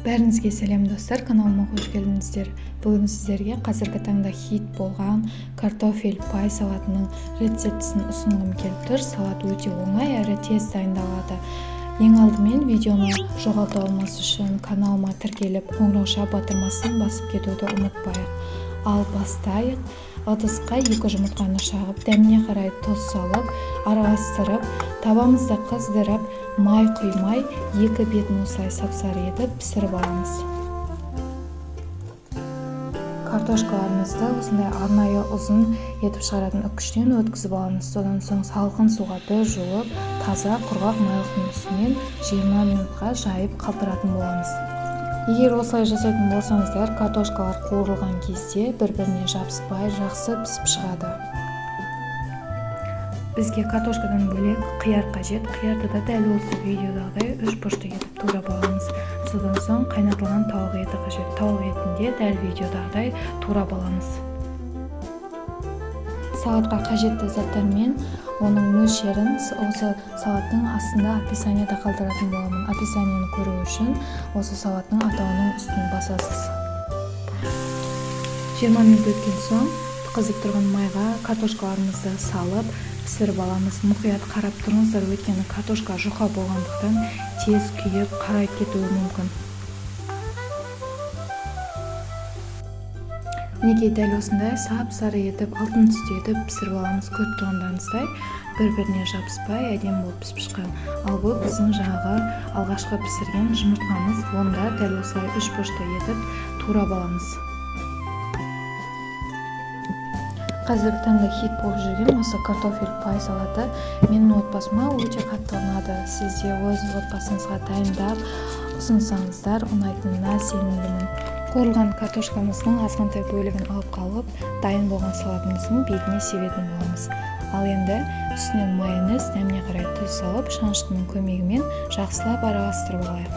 Бәріңізге сәлем достар, каналыма қош келдіңіздер. Бүгін сіздерге қазіргі таңда хит болған картофель пай салатының рецептісін ұсынғым келіп тұр. Салат өте оңай әрі тез дайындалады. Ең алдымен видеоны жоғалта алмас үшін каналыма тіркеліп, қоңырауша батырмасын басып кетуді ұмытпайық. Ал бастайық. Ыдысқа 2 жұмыртқаны шағып, дәміне қарай тұз салып, араластырып, табамызды қыздырып, май құймай, екі бетін осылай сап-сары етіп пісіріп аламыз. Картошкаларымызды осындай арнайы ұзын етіп шығаратын үккіштен өткізіп аламыз. Содан соң салқын суға бір жуып, таза құрғақ майлықтың үстінен 20 минутқа жайып қалдыратын боламыз. Егер осылай жасайтын болсаңыздар, картошкалар қуырылған кезде бір-біріне жабыспай жақсы пісіп шығады. Бізге картошкадан бөлек қияр қажет. Қиярды да дәл осы видеодағыдай үш бұрышты етіп турап аламыз. Содан соң қайнатылған тауық еті қажет. Тауық етін де дәл видеодағыдай турап аламыз. Салатқа қажетті заттармен оның мөлшерін осы салаттың астында описаниеда қалдыратын боламын. Описаниені көру үшін осы салаттың атауының үстін басасыз. 20 минут өткен соң қызып тұрған майға картошкаларымызды салып пісіріп аламыз. Мұқият қарап тұрыңыздар, өйткені картошка жұқа болғандықтан тез күйіп қарайып кетуі мүмкін. Мінекей дәл осындай сап-сары етіп, алтын түсті етіп пісіріп аламыз. Көріп тұрғандарыңыздай бір-біріне жабыспай әдемі болып пісіп шыққан. Ал бұл біздің жаңағы алғашқы пісірген жұмыртқамыз. Оны да дәл осылай үш бұрышты етіп турап аламыз. Қазіргі таңда хит болып жүрген осы картофель пай салаты менің отбасыма өте қатты ұнады. Сіз де өз отбасыңызға дайындап ұсынсаңыздар ұнайтынына сенімдімін. Қуырылған картошкамыздың азғантай бөлігін алып қалып, дайын болған салатымыздың бетіне себетін боламыз. Ал енді үстінен майонез, дәміне қарай тұз салып, шанышқының көмегімен жақсылап араластырып алайық.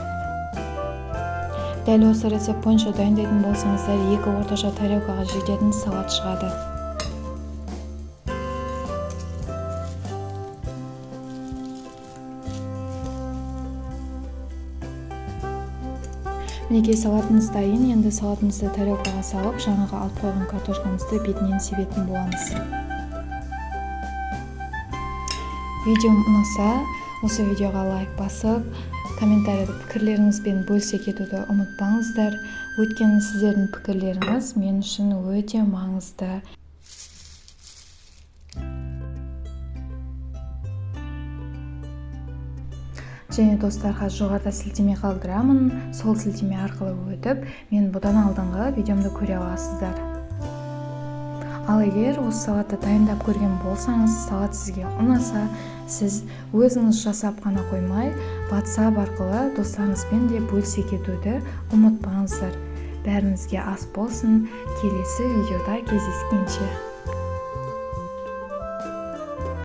Дәл осы рецепт бойынша дайындайтын болсаңыздар, 2 орташа тарелкаға жететін салат шығады. Мінекей салатымыз дайын. Енді салатымызды тарелкаға салып, жаңағы алып қойған картошкамызды бетінен себетін боламыз. Видеом ұнаса, осы видеоға лайк басып, комментарийде пікірлеріңізбен бөлісе кетуді ұмытпаңыздар. Өйткені сіздердің пікірлеріңіз мен үшін өте маңызды. Және достар, қазір жоғарыда сілтеме қалдырамын. Сол сілтеме арқылы өтіп, мен бұдан алдыңғы видеомды көре аласыздар. Ал егер осы салатты дайындап көрген болсаңыз, салат сізге ұнаса, сіз өзіңіз жасап қана қоймай, WhatsApp арқылы достарыңызбен де бөлісе кетуді ұмытпаңыздар. Бәріңізге ас болсын. Келесі видеода кездескенше.